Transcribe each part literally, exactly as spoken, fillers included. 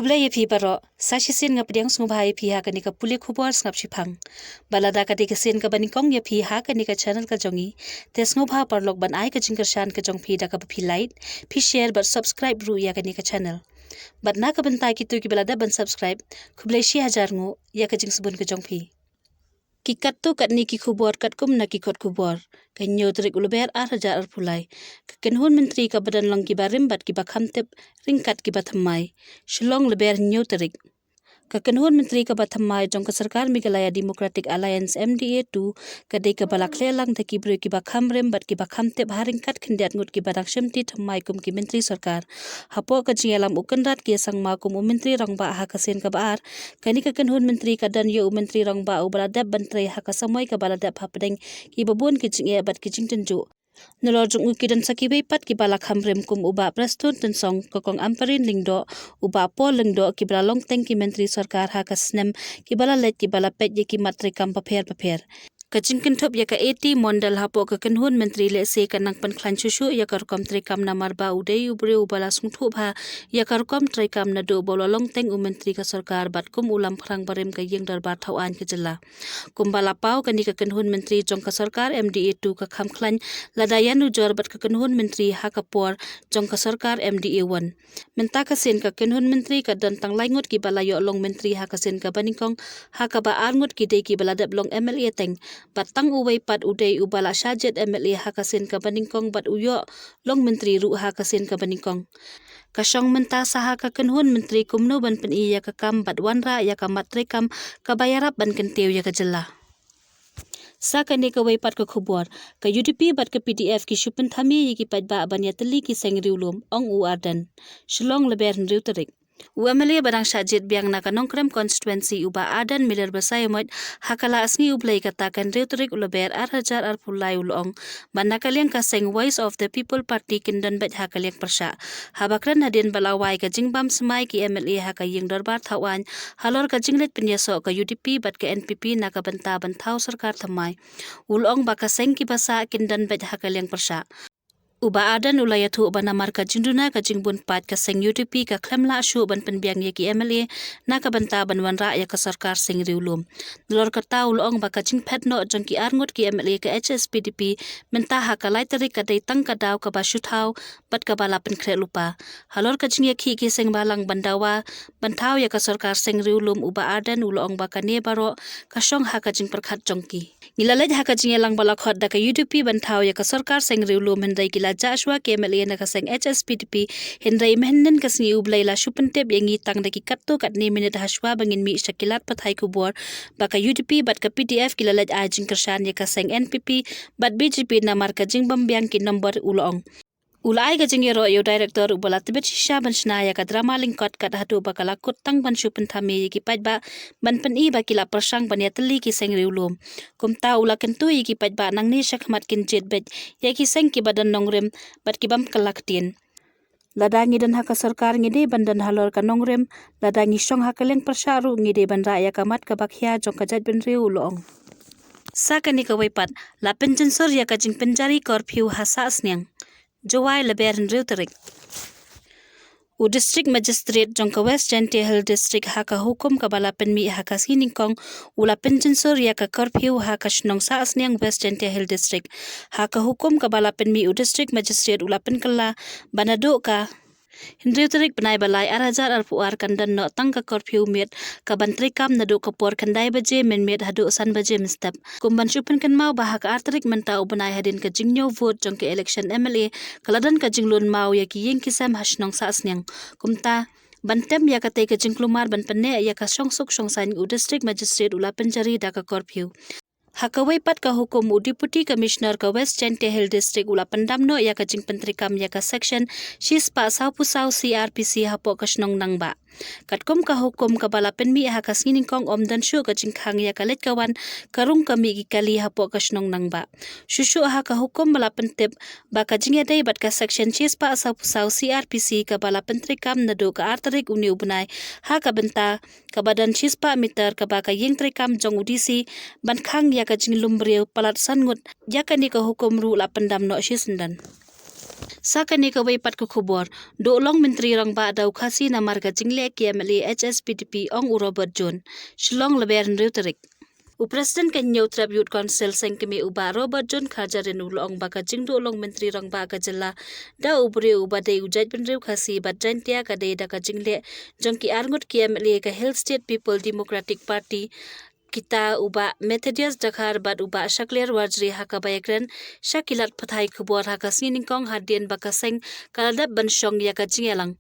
Khublei ïa phi baroh, sa shisien nga pdiang sngewbha ïa phi ha kane ka pule khubor sngap shiphang. Bad lada ka dei ka sien kaba nyngkong ïa phi ha kane ka channel ka jong ngi, te sngewbha paralok ban ai ka jingkyrshan ka jong phi da kaba phi like, phi share bad subscribe ruh ïa kane ka channel. Bad na ka bynta kito kiba la dep ban subscribe, khublei shi hajar nguh ïa ka jingsbun ka jong phi. Ki katto katne ki khubor katkum na ki kot khubor. Ka hynñiew tarik u Lber ar hajar arphew lai. Ka kynhun myntri kaba don long kiba rim bad kiba kham tip ryngkat kiba thymmai. Shillong, Lber hynñiew tarik. Ka kynhun myntri kaba thymmai jong ka sorkar Meghalaya Democratic Alliance, M D A two, ka dei kaba la khleh lang da ki briew kiba kham rim bad kiba kham tip ha ryngkat khyndiat ngut kiba dang shimti thymmai kum ki myntri sorkar. Hapoh ka jingïalam u Conrad K Sangma kum u Myntri Rangbah ha ka sien kaba ar, kane ka kynhun myntri ka don ïa u Myntri Rangbah uba la dep ban trei ha ka samoi kaba la dep hapdeng kiba bun ki jingeh bad ki jingtynjuh. Nalor jong u ki don sa kiwei pat kiba la kham rim kum u Bah Prestone Tynsong, ka Kong Ampareen Lyngdoh, u Bah Paul Lyngdoh, kiba la long teng ki myntri sorkar ha ka snem kiba la leit kiba la peit ïa ki mat treikam bapher bapher. Ka jingkynthup ïa ka A T Mondal hapoh ka kynhun myntri lehse ka nang pynkhlaiñ shuh shuh ïa ka rukom treikam namar ba u dei u briew uba la sngewthuh bha ïa ka rukom treikam naduh ba u la long teng u myntri ka sorkar bad kum u lamphrang barim ka ïing dorbar thawaiñ ka jylla. Kumba la paw, kane ka kynhun myntri jong ka sorkar M D A two ka kham khlaiñ lada ïanujor bad ka kynhun myntri ha ka por jong ka sorkar M D A one. Mynta ka sien ka kynhun myntri ka don tang lai ngut kiba la ïoh long myntri ha ka sien kaba nyngkong, ha kaba ar ngut ki dei kiba la dep long M L A teng, bad tang uwei pat u dei uba la shah jied M L A ha ka sien kaba nyngkong bad u ïoh long myntri ruh ha ka sien kaba nyngkong. Ka shong mynta sa ha ka kynhun myntri kumno ban pyni ïa ka kam bad wanrah ïa ka mat treikam kaba ïarap ban kyntiew ïa ka jylla. Sa kane kawei pat ka khubor, ka U D P bad ka P D F ki shu pynthame ïa ki paidbah ban ïatylli ki seng riewlum, ong u Ardent. Shillong, Lber hynriew tarik. U M L A ba dang shah jied biang na ka Nongkrem constituency u Bah Ardent Miller Basaiawmoit, ha ka la sngi U Blei kata ka hynriew tarik u Lber ar hajar arphew lai u la ong ba na ka liang ka seng Voice of the People Party kin don beit ha ka liang pyrshah. Haba kren hadien ba la wai ka jingbam smai ki M L A ha ka ïing dorbar thawaiñ, halor ka jingleit pynïasoh ka U D P bad ka N P P na ka bynta ban thaw sorkar thymmai, u la ong ba ka seng kiba sah kin don beit ha ka liang pyrshah. U Bah Ardent u la ïathuh ba namar ka jingduna ka jingbun paid, ka seng U D P ka khlem lah shuh ban pynbiang ïa ki M L A na ka bynta ban wanrah ïa ka sorkar seng riewlum. Nalor kata u la ong ba ka jingphet noh jong ki ar ngut ki M L A ka H S P D P mynta ha ka lai tarik ka dei tang ka daw kaba shu thaw bad kaba la pynkhreh lypa. Halor ka jingïakhih ki seng balang ban dawa ban thaw ïa ka sorkar seng riewlum, u Bah Ardent u la ong ba kane baroh ka shong ha ka jingpyrkhat jong ki. Ngi la leit ha ka jingïalang ba la khot da ka U D P ban thaw ïa ka sorkar seng riewlum, hynrei ki la jah shuwa ki M L A na ka seng H S P D P, hynrei mynhynnin ka sngi U Blei la shu pyntip ïa ngi tang da ki katto katne minit ha shuwa ba ngin mih sha ki lad pathai khubor ba ka U D P bad ka P D F ki la leit ai jingkyrshan ïa ka seng N P P bad B J P namar ka jingbam biang ki nombor, u la ong. U la ai ka jingïaroh ïa u director uba la tbit shisha ban shna ïa ka drama lyngkot kat haduh ba ka la kut tang ban shu pynthame ïa ki paidbah ban pyni ba ki la pyrshang ban ïatylli ki seng riewlum. Kumta u la kyntu ïa ki paidbah nangne shakhmat kin jied beit ïa ki seng kiba don nongrim bad ki bym kylla ktien. Lada ngi don ha ka sorkar ngi dei ban don halor ka nongrim, lada ngi shong ha ka liang pyrshah ruh ngi dei ban rah ïa ka mat kaba khia jong ka jaitbynriew, u la ong. Sa kane kawei pat, la pynjynsur ïa ka jingpynjari curfew ha Sahsniang. Jowai, Lber hynriew tarik. U District Magistrate jong ka West Jaintia Hills District ha ka hukum kaba la pynmih ha ka sngi nyngkong u la pynjynsur ïa ka curfew ha ka shnong Sahsniang, West Jaintia Hills District. Ha ka hukum kaba la pynmih u District Magistrate u la pynkylla ba naduh ka hynriew tarik bnai ba lai ar hajar arphew ar kan don noh tang ka curfew miet kaban treikam naduh ka por khyndai baje mynmiet haduh san baje mynstep. Kum ban shu pynkynmaw ba ha ka ar tarik mynta u bnai hadien ka jingñiew vote jong ka election M L A ka la don ka jinglun maw ïa ki ïing ki sem ha shnong Sahsniang. Kumta ban tem ïa katei ka jingkulmar ban pynneh ïa ka shongsuk shongsaiñ u District Magistrate u la pynjari da ka curfew. Ha kawei pat ka hukum u Deputy Commissioner ka West Jaintia Hills District u la pyndam noh ïa ka jingpyntreikam ïa ka section shispah sawphew saw C R P C hapoh ka shnong Nangbah. Katkum ka hukum kaba la pynmih ha ka sngi nyngkong ym don shuh ka jingkhang ïa ka leit ka wan, ka rung ka mih ki kali hapoh ka shnong Nangbah. Shuh shuh ha ka hukum ba la pyntip ba ka jingïadei bad ka section shispah sawphew saw C R P C kaba la pyntreikam naduh ka ar tarik une u bnai ha ka bynta kaba don shispah meter kaba ka ïing treikam jong u D C ban khang ïa ka jinglum briew palat san ngut, ïa kane ka hukum ruh la pyndam noh shisyndon. Sa kane kawei pat ka khubor, duh long Myntri Rangbah da u Khasi namar ka jingleh ki M L A H S P D P, ong u Robert John. Shillong, Lber hynriew tarik. U President ka Hynñiewtrep Youth Council Seng Kmie u Bah Robert John Kharjahrin u la ong ba ka jingduh long Myntri Rangbah ka jylla da u briew uba dei u jaitbynriew Khasi bad Jaintia ka dei da ka jingleh jong ki arngut ki M L A ka Hill State People Democratic Party, kita u Bah Methodius Dkhar bad u Bah Shakliar Warjri, ha kaba ïakren sha ki lad pathai khubor ha ka sngi nyngkong hadien ba ka seng ka la dep ban shong ïa ka jingïalang.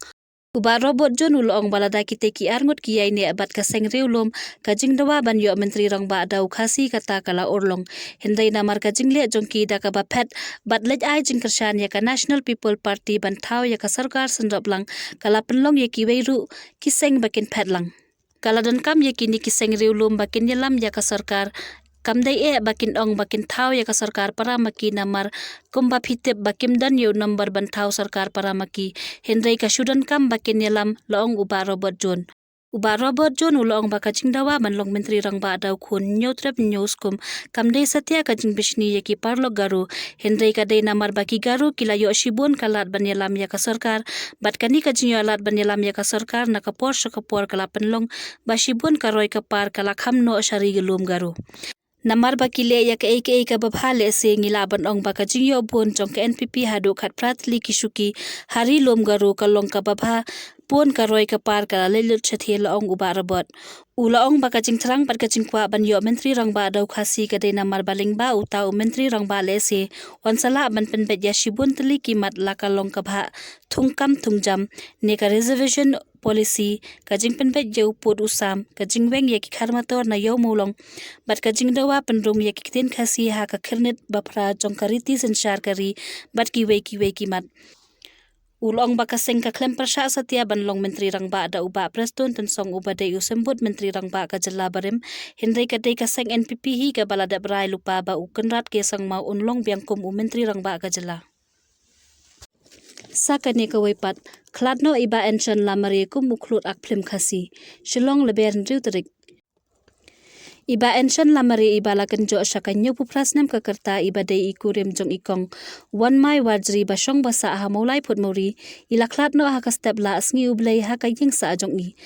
U Bah Robert John u la ong ba lada kitei ki arngut ki ïaineh bad ka seng riewlum, ka jingdawa ban ïoh Myntri Rangbah da u Khasi kata ka la urlong. Hynrei namar ka jingleh jong ki da kaba phet bad leit ai jingkyrshan ïa ka National People Party ban thaw ïa ka sorkar synroplang, ka la pynlong ïa kiwei ruh ki seng ba kin phet lang. Ka la donkam ïa kine ki seng riewlum ba kin ïalam ïa ka sorkar. Kam dei eh ba kin ong ba kin thaw ïa ka sorkar para ma ki namar kumba phi tip ba kim don ïa u number ban thaw sorkar para ma ki. Hynrei ka shu donkam ba kin ïalam, la ong u Bah Robert John. U Bah Robert John u la ong ba ka jingdawa ban long Myntri Rangbah da u khun Hynñiewtrep Hynñiewskum kam dei satia ka jingbishni ïa ki paralok Garo. Hynrei ka dei namar ba ki Garo ki la ïoh shibun ka lad ban ïalam ïa ka sorkar. Bad kane ka jingïoh lad ban ïalam ïa ka sorkar na ka por sha ka por ka la pynlong ba shibun ka roi ka par ka la kham noh sha ri ka lum Garo. Namar ba ki leh ïa kaei kaei kaba bha, lehse ngi lah ban ong ba ka jingïoh bun jong ka N P P haduh khatphra tylli ki shuki ha ri lum Garo ka long kaba bha, bun ka roi ka par ka la leit lut shathie, la ong u Bah Robert. U la ong ba ka jingthrang bad ka jingkwah ban ïoh Myntri Rangbah da u Khasi ka dei namar ba lyngba uta u Myntri Rangbah lehse un sa lah ban pynbeit ïa shibun tylli ki mat, la ka long ka bhah thungkam thungjam ne ka reservation policy, ka jingpynbeit ïa u pud u sam, ka jingweng ïa ki kharmator na Ïew Mawlong, bad ka jingdawa pynrung ïa ki ktien Khasi ha ka khyrnit baphra jong ka riti synshar ka ri, bad kiwei kiwei ki mat. U la ong ba ka seng ka khlem pyrshah satia ban long Myntri Rangbah da u Bah Prestone Tynsong uba dei u symbud Myntri Rangbah ka jylla barim, hynrei ka dei ka seng N P P hi kaba la dep rai lypa ba u Conrad K Sangma un long biang kum u Myntri Rangbah ka jylla. Sa kane kawei pat, khlad noh i Bah Enshon Lamare kum u khlut ak phlim Khasi. Shillong, Lber hynriew tarik. I Bah Enshon Lamare iba la kynjoh sha ka hynñiewphew phra snem ka rta, iba dei i kurim jong i kong Wanmai Warjri ba shong ba sah ha Mawlai Phutmawri, i la khlad noh ha ka step la sngi U Blei ha ka ïing sah jong i.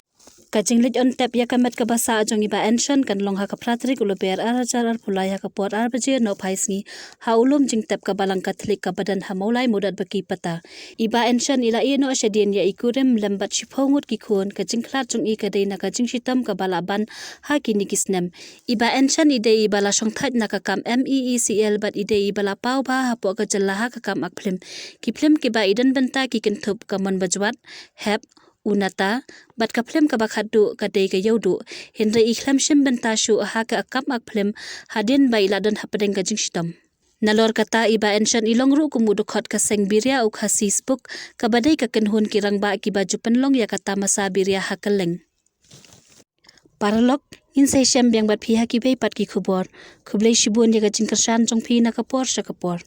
Ka jingleit on tep ïa ka met kaba sah jong i Bah Enshon kan long ha ka phra tarik u Lber ar hajar arphew lai ha ka por ar baje nohphai sngi, ha u lum jingtep ka Balang Katholik kaba don ha Mawlai Mawdatbaki Pata. I Bah Enshon i la ïeh noh shadien ïa i kurim lem bad shiphew ngut ki khun. Ka jingkhlad jong i ka dei na ka jingshitom kaba la ban ha kine ki snem. I Bah Enshon i dei iba la shongthait na ka kam M E E C L bad i dei iba la paw bha hapoh ka jylla ha ka kam ak phlim. Ki phlim kiba i don bynta ki kynthup ka Mon Bajwat, Hep, U Nata, bad ka phlim kaba khatduh ka dei ka Ïewduh. Hynrei i khlem shim bynta shuh ha ka kam ak phlim hadien ba i la don hapdeng ka jingshitom. Nalor kata, i Bah Enshon i long ruh kum u dkhot ka seng Biria u Khasi Spuk, kaba dei ka kynhun ki rangbah kiba ju pynlong ïa ka tamasa biria ha kylleng. Paralok, ngin sa ïashem biang bad phi ha kiwei pat ki khubor. Khublei shibun ïa ka jingkyrshan jong phi na ka por sha ka por.